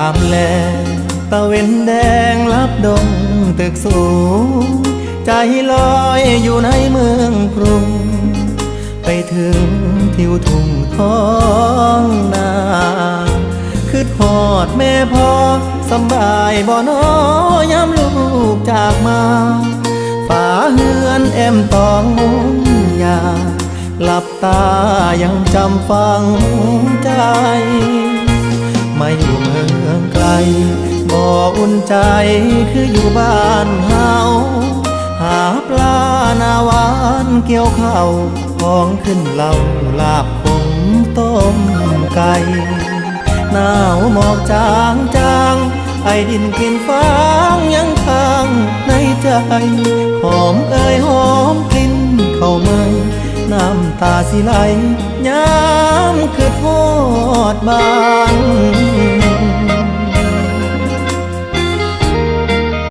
ຍາມແລງ ຕາເວັນແດງລັບດົງຕຶກສູງ ໃຈລອຍຢູ່ໃນເມືອງກຸງ ໄປເຖິງທິວທົ່ງທ້ອງນາ ຄິດຮອດແມ່ພໍ່ ສຳບາຍບໍ່ນໍ ຍາມລູກຈາກມາ ຝາເຮືອນແອ້ມຕອງມຸງຫຍ້າ ຫຼັບຕາຍັງຈຳຝັງໃຈ ມາຢູ່ເມືອງໄກ ບໍ່ອຸ່ນໃຈຄືຢູ່ບ້ານເຮົາ ຫາປາໜ້າຫວານກ່ຽວເຂົ້າ ຂອງຂຶ້ນເຫຼົ້າ ລາບຂົງຕົ້ມໄກ່ ໜາວໝອກຈາງໆ ໄອດິນກິ່ນຟາງຍັງຄ້າງໃນໃຈ ຫອມເອີຍຫອມກິ່ນເຂົ້າໃໝ່ ນ້ຳຕາຊິໄຫຼ ຍາມຄິດຮອດບ້ານ